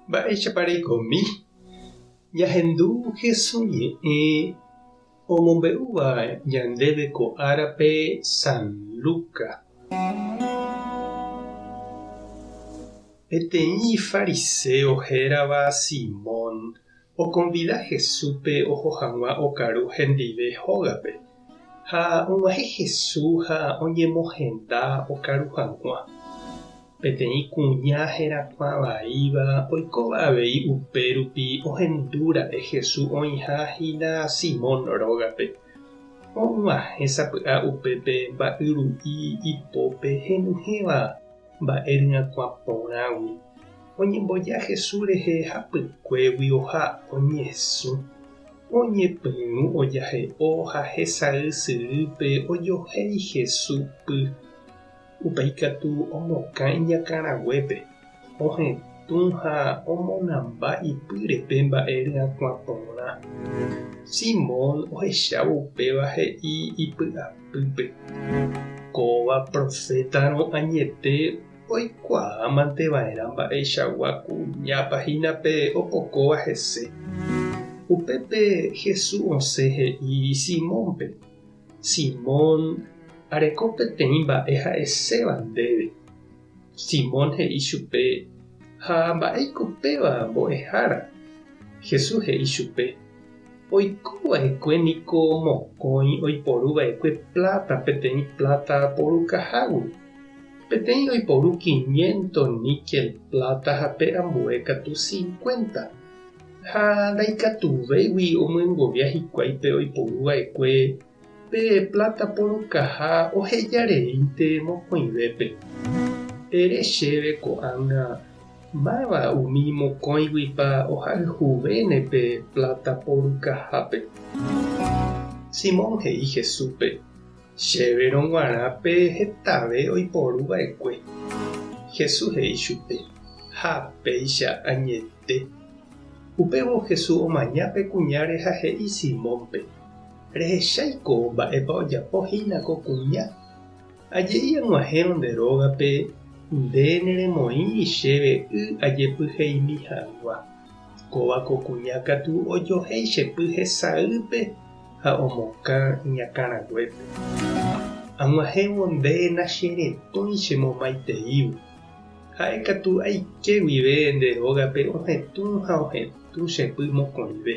Mba'éichapa reikomi? Ñahendu Hesu ñe'ẽ omombe'úva ñandéve ko árape San Luca. Peteĩ fariséo hérava Simón okonvida Jesúspe oho hag̃ua okaru hendive hógape. Ha og̃uahẽ Jesús ha oñemohenda okaru hag̃ua. Peteĩ kuña herakuã vaíva oikóva avei upérupi ohendu ra'e Jesús oĩha hína Simón rógape. Og̃uahẽ sapy'a upépe mba'yru'i ipópe henyhẽva mba'e ryakuã porãgui. Oñemboja Jesús rehe hapykuégui oha oñesũ. Oñepyrũ ojahe'o ha hesay syrýpe ojohéi Jesús py. Upéi katu omokã iñakãraguépe, ohetũ ha omonamba ipýre pe mba'e ryakuã porã. Simón ohechávo upéva he'i ipy'apýpe, Kóva profétarõ añete oikuaámante va'erã mba'eichagua kuñápa hína pe opokóva hese. Upépe Jesús osẽ he'i Simónpe, Simón, areko peteĩ mba'e ha'eséva ndéve. Simón he'i chupe, Ha mba'éiko péva, mbo'ehára? Jesús he'i chupe, Oiko va'ekue niko mokõi oiporu va'ekue pláta peteĩ pláta porukahágui. Peteĩ oiporu quiniento níkel pláta ha pe ambue katu cincuenta. Ha ndaikatuvéigui omyengovia hikuái pe oiporu va'ekue pe pláta porukaha oheja reínte mokõivépe. Ere chéve ko'ág̃a máva umi mokõiguipa ohayhuvéne pe pláta porukahápe. Simón he'i Jesúspe, Chéverõ g̃uarã pe hetave oiporu va'ekue. Jesús he'i chupe, Ha péicha añete. Upévo Jesús omaña pe kuñáre ha he'i Simónpe, Rehecháiko mba'épa ojapo hína ko kuña? Aje'i ag̃uahẽrõ nde rógape, nde neremoĩri chéve y ajepyheimi hag̃ua. Kóva ko kuña katu ojohéi che py hesaýpe ha omokã iñakãraguépe. Ag̃uahẽvo nde nacheretũi chemomaiteívo. Ha'e katu aike guive nde rógape ohetũ ha ohetũ che py mokõive.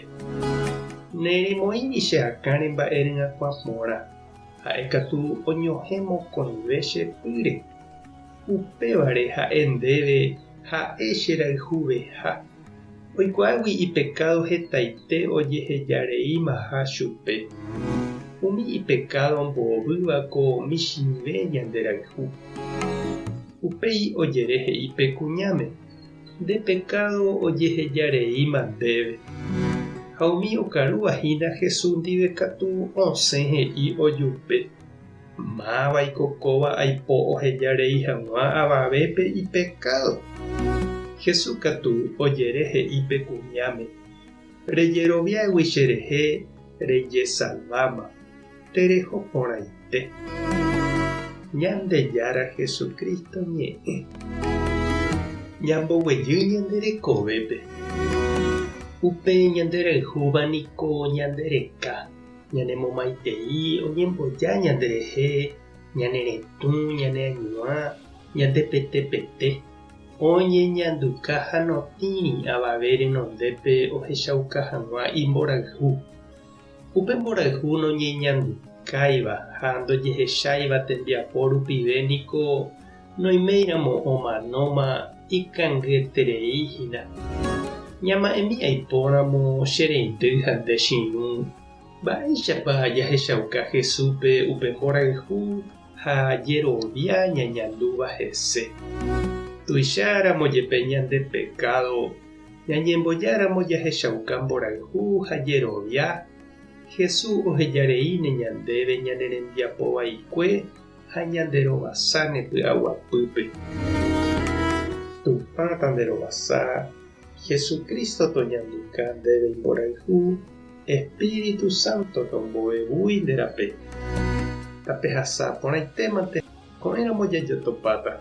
Neremoĩri che akãre mba'e ryakuã porã, ha'e katu oñohẽ mokõive che pýre. Upévare ha'e ndéve ha'e cherayhuveha, oikuaágui ipekádo hetaite ojehejareímaha chupe. Umi ipekádo mbovýva ko michĩve ñanderayhu. Upéi ojere he'i pe kuñáme, Nde pekádo ojehejareíma ndéve. Ha umi okarúva hína Jesús ndive katu osẽ he'i ojupe, Mávaiko kóva aipo oheja rei hag̃ua avavépe ipekádo? Jesús katu ojere he'i pe kuñáme, Rejeroviágui cherehe rejesalváma, tereho porãite. Ñandejára Jesucristo ñe'ẽ. Ñamboguejy ñande rekovépe. Upe ñanderayhúva niko ñande reka. Ñanemomaitei oñemboja ñanderehe, ñane retũ, ñane añuã, ñande pete pete, oñeñanduka ha notĩri avave renondépe ohechauka hag̃ua imborayhu. Upe mborayhu noñeñandukáiva ha ndojehecháiva tembiapo rupive niko noiméiramo omanóma ikangyeterei hína. Ñama'ẽmi aipóramo che reindy ha nde che irũ, mba'éichapa jahechauka Jesúspe upe mborayhu ha jerovia ñañandúva hese. Tuicháramo jepe ñande pekádo, ñañembojáramo jahechauka mborayhu ha jerovia, Jesús ohejareíne ñandéve ñane rembiapo vaikue ha ñanderovasáne py'aguapýpe. Tupã tanderovasa, Jesucristo toñanduka ndéve imborayhu, Espíritu Santo tomboevúi nde rape. Tapehasa porãitémante ko'ẽramo jajotopáta.